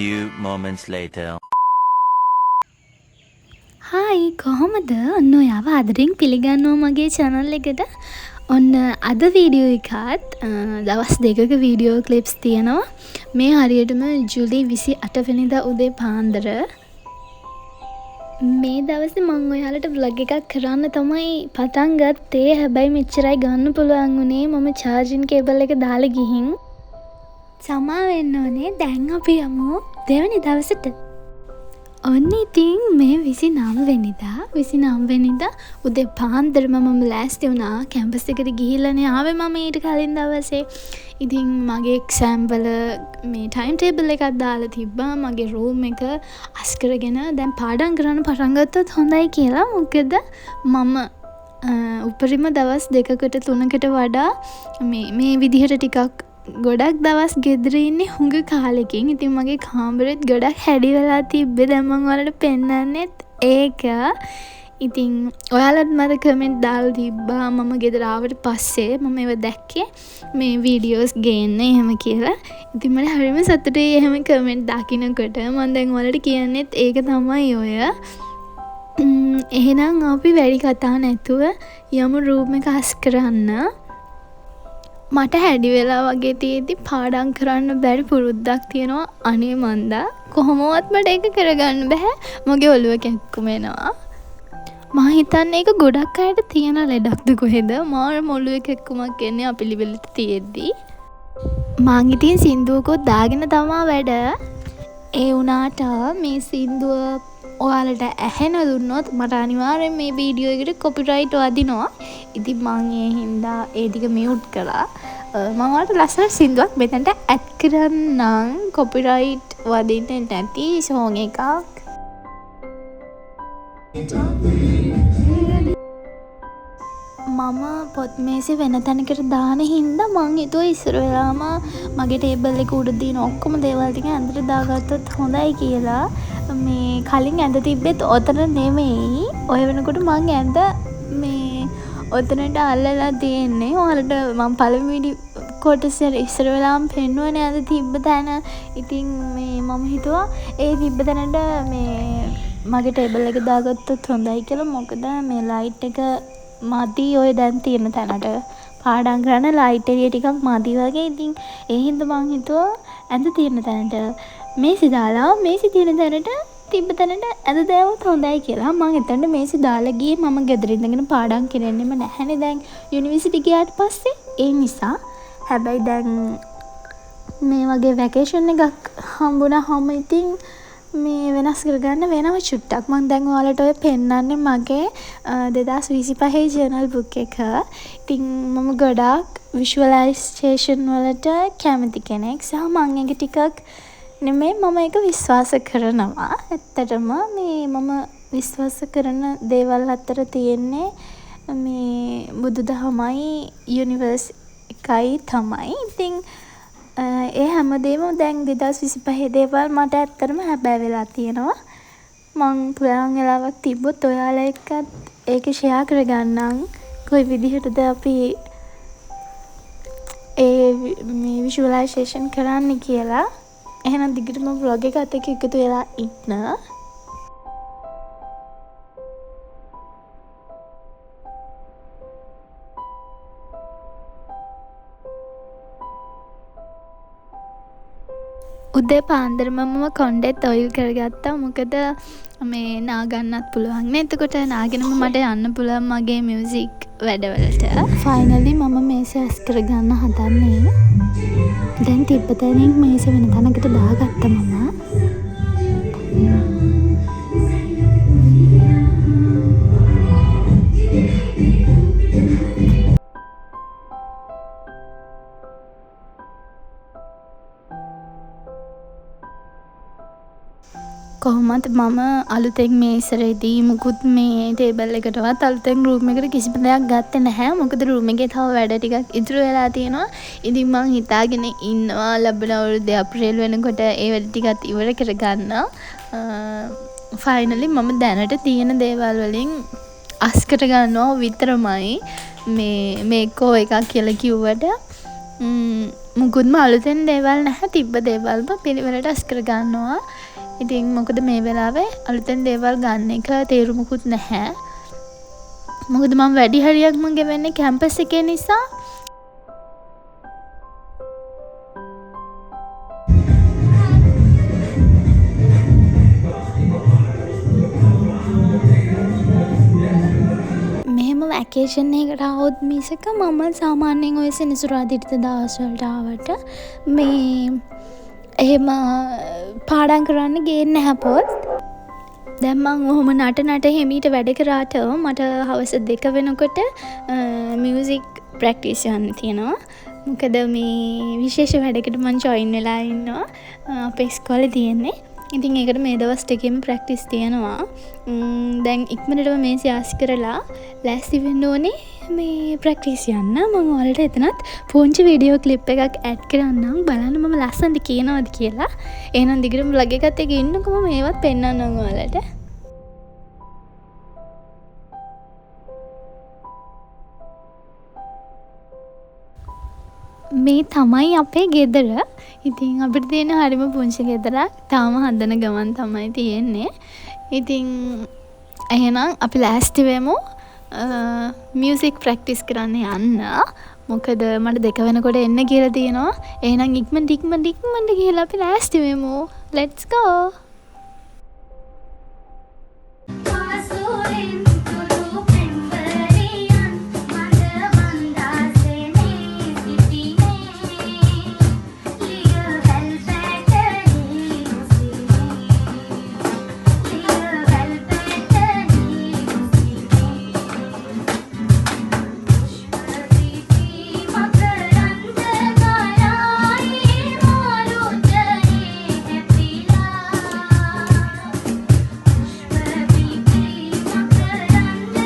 Few moments later. Hi, කොහොමද? ඔන්න ඔයාව ආදරෙන් පිළිගන්නවා මගේ චැනල් එකට. ඔන්න අද වීඩියෝ එකත් දවස් දෙකක වීඩියෝ ක්ලිප්ස් තියෙනවා. මේ හරියටම ජුලි 28 වෙනිදා උදේ පාන්දර. මේ දවසේ මං ඔයාලට ව්ලොග් එකක් කරන්න තමයි පටන් ගත්තේ. හැබැයි මෙච්චරයි ගන්න පුළුවන් වුණේ. මම චාර්ජින් කේබල් එක දාලා ගිහින්. සමා වෙන්න ඕනේ. දැන් අපි යමු දෙවැනි දවසට. ඔන්න ඉතින් මේ 29 වෙනිදා, 29 වෙනිදා උදේ පාන්දරම මම ලෑස්ති වුණා. කැම්පස් එකට ගිහිල්ලානේ ආවේ මම ඊට කලින් දවසේ. ඉතින් මගේ එක්සෑම් වල මේ ටයිම් ටේබල් එකක් දාලා තිබ්බා. මගේ රූම් එක අස් කරගෙන දැන් පාඩම් කරන්න පටන් ගත්තොත් හොඳයි කියලා. මොකද මම උපරිම දවස් දෙකකට තුනකට වඩා මේ විදිහට ටිකක් ගොඩක් දවස් ගෙදර ඉන්නේ හුඟ කාලෙකින්. ඉතින් මගේ කාමරෙත් ගොඩක් හැඩි වෙලා තිබ්බේ. දැන් මං ඔයාලට පෙන්නන්නෙත් ඒක. ඉතින් ඔයාලත් මට කමෙන්ට් දාලා තිබ්බා මම ගෙදර ආවට පස්සේ මම ඒව දැක්කේ මේ වීඩියෝස් ගේන්න එහෙම කියලා. ඉතින් මට හරිම සතුටුයි එහෙම කමෙන්ට් දකිනකොට. මං දැන් ඔයාලට කියන්නෙත් ඒක තමයි ඔය. එහෙනම් අපි වැඩි කතා නැතුව යමු රූම් එක අස් කරන්න. මට හැඩි වෙලා වගේ තියෙද්දි පාඩම් කරන්න බැරි පුරුද්දක් තියෙනවා. අනේ මන්දා කොහොමවත් මට ඒක කරගන්න බැහැ. මගේ ඔළුව කැක්කුම එනවා. මං හිතන්නේ ඒක ගොඩක් අයට තියෙන ලෙඩක්ද කොහෙද. මාරම ඔළුවේ කැක්කුමක් එන්නේ අපිලිවෙලට තියෙද්දි. මං ඉතින් සින්දුවකොත් දාගෙන තමා වැඩ. ඒ වුණාට මේ සින්දුව ඔයාලට ඇහෙන දුන්නොත් මට අනිවාර්යෙන් මේ වීඩියෝ එකට කොපිරයිට් වදිනවා. ඉතින් මං ඒ හින්දා ඒ ටික මියුට් කළා. මං ඔයාලට ලස්සන සින්දුවක් මෙතනට ඇඩ් කරන්නම්. කොපිරයිට් වදින්නේ නැති සෝං එකක්. මම පොත් මේසෙ වෙන තැනකට දාන හින්දා මං හිතුවා ඉස්සර වෙලාම මගේ ටේබල් එක උඩ තියෙන ඔක්කොම දේවල් ටික ඇඳට දාගත්තොත් හොඳයි කියලා. මේ කලින් ඇඳ තිබ්බෙත් ඔතන නෙමෙයි. ඔය වෙනකොට මං ඇඳ මේ ඔතනට අල්ලලා තියෙන්නේ. ඔයාලට මං පළවෙනි කොටස ඉස්සර වෙලාම පෙන්නුවනේ ඇඳ තිබ්බ තැන. ඉතින් මේ මම හිතුවා ඒ තිබ්බ තැනට මේ මගේ ටේබල් එක දාගත්තොත් හොඳයි කියලා. මොකද මේ ලයිට් එක මදි ඔය දැන් තියෙන තැනට. පාඩම් කරන්න ලයිට් එළිය ටිකක් මදි වගේ. ඉතින් ඒ හින්දා මං හිතුවා ඇඳ තියෙන තැනට මේසෙ දාලා මේසෙ තියෙන තැනට තිබ්බ තැනට ඇඳ දැම්මොත් හොඳයි කියලා. මං එතනට මේසෙ දාලා ගියේ. මම ගෙදර ඉඳගෙන පාඩම් කරන්නෙම නැහැනේ දැන් යුනිවර්සිටි ගියාට පස්සේ. ඒ නිසා හැබැයි දැන් මේ වගේ වැකේෂන් එකක් හම්බුනහම ඉතින් මේ වෙනස් කරගන්න වෙනව චුට්ටක්. මං දැන් ඔයාලට ඔය පෙන්නන්නේ මගේ 2025 ජර්නල් බුක් එක. ඉතින් මම ගොඩාක් විෂුවලයිසේෂන් වලට කැමති කෙනෙක්. සහ මං ඒක ටිකක් නෙමෙයි මම ඒක විශ්වාස කරනවා. ඇත්තටම මේ මම විශ්වාස කරන දේවල් අතර තියෙන්නේ මේ බුදුදහමයි යුනිවර්ස් එකයි තමයි. ඉතින් ඒ හැමදේම දැන් 2025 දේවල් මට ඇත්තටම හැබෑ වෙලා තියෙනවා. මං පුළුවන් වෙලාවක් තිබ්බොත් ඔයාලා එක්කත් ඒක ෂෙයා කරගන්නම්. කොයි විදිහටද අපි ඒ මේ විෂුවලයිසේෂන් කරන්නේ කියලා. එහෙනම් දිගටම ව්ලොග් එකත් එක්ක එකතු වෙලා ඉන්න. උදේ පාන්දරම මම කොණ්ඩෙත් ඔයිල් කරගත්තා. මොකද මේ නාගන්නත් පුළුවන් නේ. එතකොට නාගෙනම මට යන්න පුළුවන් මගේ මියුසික් වැඩවලට. ෆයිනලි මම මේසෙ අස් කරගන්න හදන්නේ. දැන් තිබ්බ තැනින් මේසෙ වෙන තැනකට දාගත්තා මම. කොහොමත් මම අලුතෙන් මේ ඉස්සරේදී මුකුත් මේ ටේබල් එකටවත් අලුතෙන් රූම් එකට කිසිම දෙයක් ගත්තේ නැහැ. මොකද රූම් එකේ තව වැඩ ටිකක් ඉතුරු වෙලා තියෙනවා. ඉතින් මං හිතාගෙන ඉන්නවා ලබන අවුරුද්දේ අප්‍රේල් වෙනකොට ඒ වැඩ ටිකත් ඉවර කරගන්න. ෆයිනලි මම දැනට තියෙන දේවල් වලින් අස් කරගන්නවා විතරමයි. මේ මේකෝ එකක් කියලා කිව්වට, මුකුත්ම අලුතෙන් දේවල් නැහැ. තිබ්බ දේවල්ම පිළිවෙලට අස් කර ගන්නවා. ඉතින් මොකද මේ වෙලාවේ අලුතෙන් දේවල් ගන්න එක තේරුමකුත් නැහැ. මොකද මම වැඩි හරියක්ම ගෙවන්නේ කැම්පස් එකේ නිසා. මෙහෙම වැකේෂන් එකකට ආවොත් මිසක මම සාමාන්‍යයෙන් ඔය සෙනසුරාදා ඉරිදා දවස් වලට ආවට මේ එහෙම පාඩම් කරන්න ගේන්නේ නැහැ පොත්. දැන් මං ඔහොම නට නට හෙමීට වැඩ කරාට මට හවස 2 වෙනකොට මියුසික් ප්‍රැක්ටිස් යන්න තියෙනවා. මොකද මේ විශේෂ වැඩකට මං ජොයින් වෙලා ඉන්නවා. අපේ ඉස්කෝලේ තියෙන්නේ. ඉතින් ඒකට මේ දවස් ටිකේම ප්‍රැක්ටිස් තියෙනවා. දැන් ඉක්මනටම මේසෙ අස් කරලා ලෑස්ති වෙන්න ඕනේ මේ ප්‍රැක්ටිස් යන්න. මං ඔයාලට එතනත් පුංචි වීඩියෝ ක්ලිප් එකක් ඇඩ් කරන්නම්. බලන්න මම ලස්සනට කියනවද කියලා. එහෙනම් දිගටම ව්ලොග් එකත් එක්ක ඉන්නකෝ මම ඒවත් පෙන්නන්නම් ඔයාලට. මේ තමයි අපේ ගෙදර. ඉතින් අපිට තියෙන හරිම පුංචි ගෙදරක්. තාම හදන ගමන් තමයි තියෙන්නේ. ඉතින් එහෙනම් අපි ලෑස්ති වෙමු මියුසික් ප්‍රැක්ටිස් කරන්න යන්න. මොකද මට 2 වෙනකොට එන්න කියලා තියෙනවා. එහෙනම් ඉක්මනට ඉක්මනට ඉක්මනට ගිහලා අපි ලෑස්ති වෙමු. Let's go.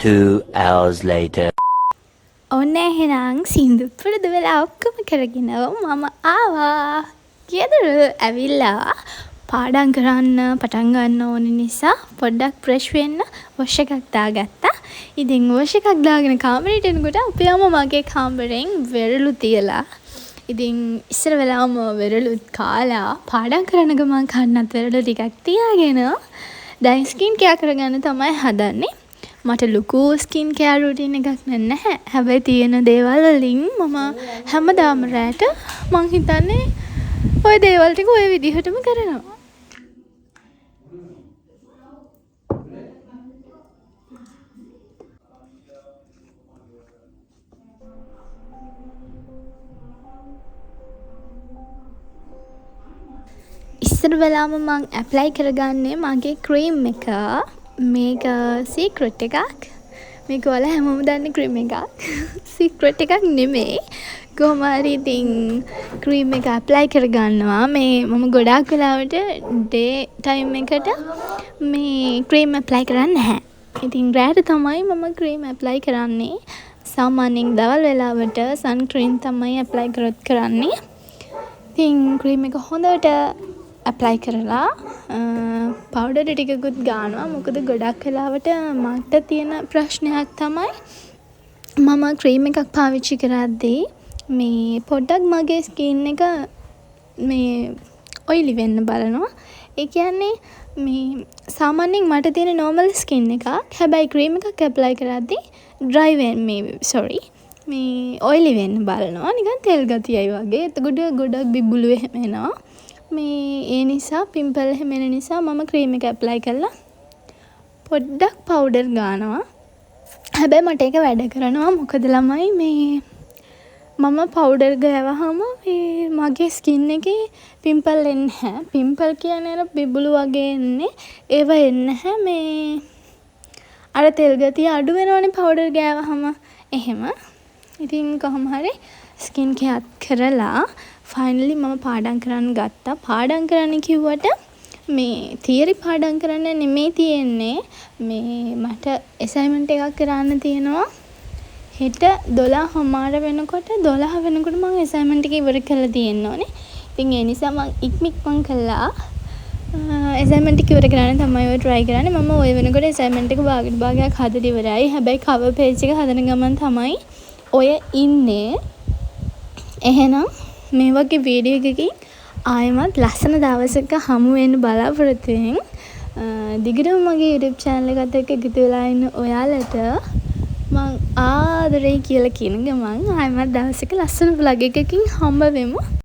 2 hours later. ඔන්න එහෙනම් සින්දු පුරුදු වෙලා ඔක්කොම කරගෙන මම ආවා. ගෙදර ඇවිල්ලා පාඩම් කරන්න පටන් ගන්න ඕන නිසා පොඩ්ඩක් ෆ්‍රෙෂ් වෙන්න වොෂ් එකක් දාගත්තා. ඉතින් වොෂ් එකක් දාගෙන කාමරේට එනකොට අපේ අම්මා මගේ කාමරෙන් වෙරළු තියලා, ඉතින් ඉස්සර වෙලාවම වෙරළුත් කාලා පාඩම් කරන ගමන් කන්නත් වෙරළු ටිකක් තියාගෙන දැන් ස්කින් කෙයාර් කරගන්න තමයි හදන්නේ. මට ලොකු ස්කින් කෙයාර් රූටීන් එකක් නම් නැහැ. හැබැයි තියෙන දේවල් වලින් මම හැමදාම රෑට මං හිතන්නේ ඔය දේවල් ටික ඔය විදිහටම කරනවා. ඉස්සර වෙලාම මං ඇප්ලයි කරගන්නේ මගේ ක්‍රීම් එක. මේක සීක්‍රට් එකක්. මේක ඔයාලා හැමෝම දන්න ක්‍රීම් එකක්. සීක්‍රට් එකක් නෙමෙයි. කොහොම හරි ඉතින් ක්‍රීම් එක ඇප්ලයි කරගන්නවා. මේ මම ගොඩාක් වෙලාවට ඩේ ටයිම් එකට මේ ක්‍රීම් ඇප්ලයි කරන්නේ නැහැ. ඉතින් රෑට තමයි මම ක්‍රීම් ඇප්ලයි කරන්නේ. සාමාන්‍යයෙන් දවල් වෙලාවට සන් ක්‍රීම් තමයි ඇප්ලයි කරොත් කරන්නේ. ඉතින් ක්‍රීම් එක හොඳට ඇප්ලයි කරලා පවුඩර් ටිකකුත් ගානවා. මොකද ගොඩක් වෙලාවට මට තියෙන ප්‍රශ්නයක් තමයි මම ක්‍රීම් එකක් පාවිච්චි කරද්දී මේ පොඩ්ඩක් මගේ ස්කින් එක මේ ඔයිලි වෙන්න බලනවා. ඒ කියන්නේ මේ සාමාන්‍යයෙන් මට තියෙන නෝමල් ස්කින් එකක්. හැබැයි ක්‍රීම් එකක් ඇප්ලයි කරද්දී ඩ්‍රයි වෙන්න මේ සෝරි මේ ඔයිලි වෙන්න බලනවා. නිකන් තෙල් ගතියයි වගේ. එතකොට ගොඩක් බිබුලු එහෙම එනවා. මේ ඒ නිසා පිම්පල් එහෙම එන නිසා මම ක්‍රීම් එක ඇප්ලයි කරලා පොඩ්ඩක් පවුඩර් ගානවා. හැබැයි මට ඒක වැඩ කරනවා. මොකද ළමයි මේ මම පවුඩර් ගෑවහම මේ මගේ ස්කින් එකේ පිම්පල් එන්නේ නැහැ. පිම්පල් කියන්නේ අර බිබුලු වගේ එන්නේ. ඒව එන්නේ නැහැ. මේ අර තෙල් ගතිය අඩු වෙනවනේ පවුඩර් ගෑවහම. එහෙම. ඉතින් කොහොම හරි ස්කින් කෙයාර් කරලා ෆයිනලි මම පාඩම් කරන්න ගත්තා. පාඩම් කරන්න කිව්වට මේ තියරි පාඩම් කරන්න නෙමෙයි තියෙන්නේ. මේ මට ඇසයින්මන්ට් එකක් කරන්න තියෙනවා. හෙට 12:30 වෙනකොට 12 වෙනකොට මං ඇසයින්මන්ට් එක ඉවර කරලා තියෙන්න ඕනේ. ඉතින් ඒ නිසා මං ඉක්ම ඉක්මන් කළා. ඇසයින්මන්ට් එක ඉවර කරන්න තමයි ඔය ට්‍රයි කරන්නේ. මම ඔය වෙනකොට ඇසයින්මන්ට් එක භාගයට භාගයක් හදලා ඉවරයි. හැබැයි කවර් පේජ් එක හදන ගමන් තමයි ඔය ඉන්නේ. එහෙනම් මේ වගේ වීඩියෝ එකකින් ආයෙමත් ලස්සන දවසක හමු වෙන්න බලාපොරොත්තු වෙමින්, දිගටම මගේ YouTube channel එකත් එක්ක එකතු වෙලා ඉන්න ඔයාලට මං ආදරෙයි කියලා කියන ගමන් ආයෙමත් දවසක ලස්සන ව්ලොග් එකකින් හම්බ වෙමු.